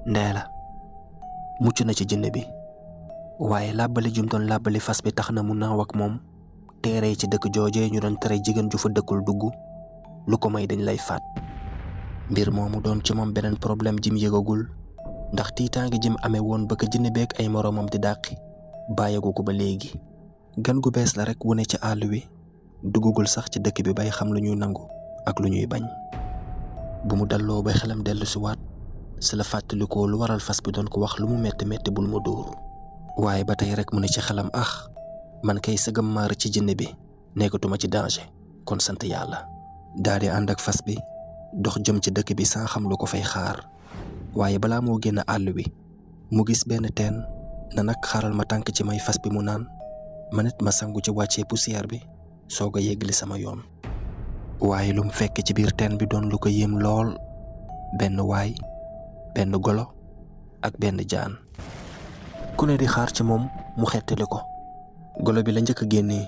Ndeela mucc na ci jinne bi waaye làbbali jum doon làbbali fas bi tax na mu naaw ak moom teeree ci dëkk joojee ñu doon tere jigéen ju fa dëkkul dugg lu ko may dañ lay faat. mbir moomu doon ci moom beneen problème jim yëgagul ndax tiitaange jim amee woon ba ko jinne beeg ay moroomam di dàqi bàyyeegu ko ba léegi. gan gu bees la rek wu ne ci àll wi duggagul sax ci dëkk bi bay xam lu ñuy nangu ak lu ñuy bañ. bu mu dalloo ba xelam dellu si waat si la fàttalikoo lu waral fas bi doon ko wax lu mu metti metti bul ma dóor. waaye ba tey rek mu ne ci xelam man kay sëgam maar ci jinne bi nekkatuma ci danger kon sant yàlla. daa di ànd ak fas bi dox jëm ci dëkk bi saa xam lu ko fay xaar waaye balaa moo génn àll wi mu gis benn teen na nag xaaral ma tànk ci may fas bi mu naan ma nit ma sangu ci wàccee poussière bi soog a yeggali sama yoon. waaye lu mu fekk ci biir teen bi doon lu ko yéem lool benn waay benn golo ak benn jaan. ku ne di xaar ci moom mu xettali ko. golo bi la njëkk a génnee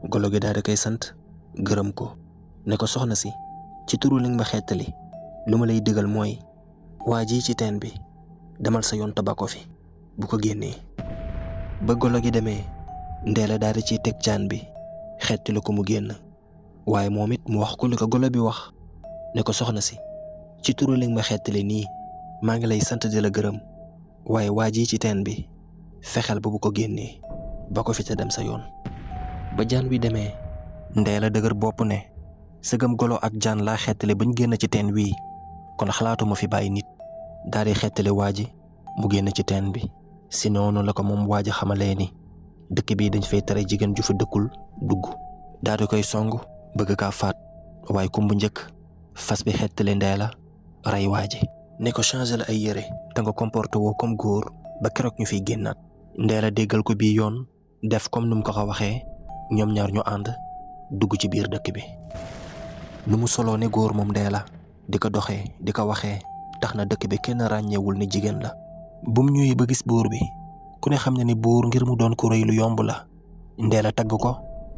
golo gi daal di koy sant gërëm ko ne ko soxna si ci turu li nga ma xettali lu ma lay digal mooy waa ji ci teen bi demal sa yoon taba ko fi bu ko génnee. ba golo gi demee Ndeela daal di ciy teg jaan bi xettali ko mu génn waaye moom it mu wax ko li ko golo bi wax ne ko soxna si ci turu li nga ma xettali nii maa ngi lay sant di la gërëm waaye waa ji ci teen bi fexeel ba bu ko génnee ba ko fi te dem sa yoon. ba jaan wi demee Ndeela dëgër bopp ne sëgam golo ak jaan laa xettali bañ génn ci teen wii kon xalaatuma fi bàyyi nit daal di xettali waa ji mu génn ci teen bi. si noonu la ko moom waa ji xamalee ni dëkk bii dañ fay tere jigéen ju fa dëkkul dugg. daal di koy song bëgg kaa faat waaye kumbu njëkk fas bi xettali Ndeela rey waa ji ne ko changé la ay yére te nga comporté woo comme góor ba keroog ñu fiy génnaat. Ndeela déggal ko bii yoon def comme nu mu ko ko waxee ñoom ñaar ñu ànd dugg ci biir dëkk bi. nu mu soloo ne góor moom Ndeela di ko doxee di ko waxee tax na dëkk bi kenn ràññeewul ni jigéen la. bu mu ñëwee ba gis buur bi ku ne xam ne ni buur ngir mu doon ko rëy lu yomb la. Ndeela tagg ko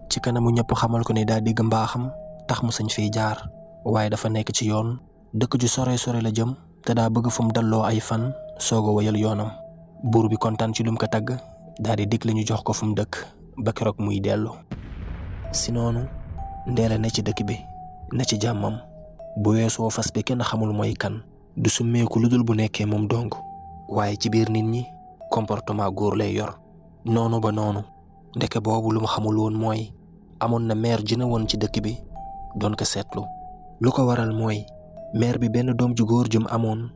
ci kanamu ñëpp xamal ko ne daa digg mbaaxam tax mu sañ fiy jaar waaye dafa nekk ci yoon dëkk ju sore sore la jëm te daa bëgg fu mu dalloo ay fan soog a wayal yoonam. buur bi kontaan ci lum ko tagg daal di digle ñu jox ko fu mu dëkk ba keroog muy dellu. si noonu Ndeela ne ci dëkk bi ne ci jàmmam bu weesoo fas bi kenn xamul mooy kan du summeeku lu dul bu nekkee moom dong waaye ci biir nit ñi comportement góor lay yor. noonu ba noonu ndeke boobu lu mu xamul woon mooy amoon na meer ji ne woon ci dëkk bi doon ko seetlu. lu ko waral mooy meer bi benn doom ju góor jum amoon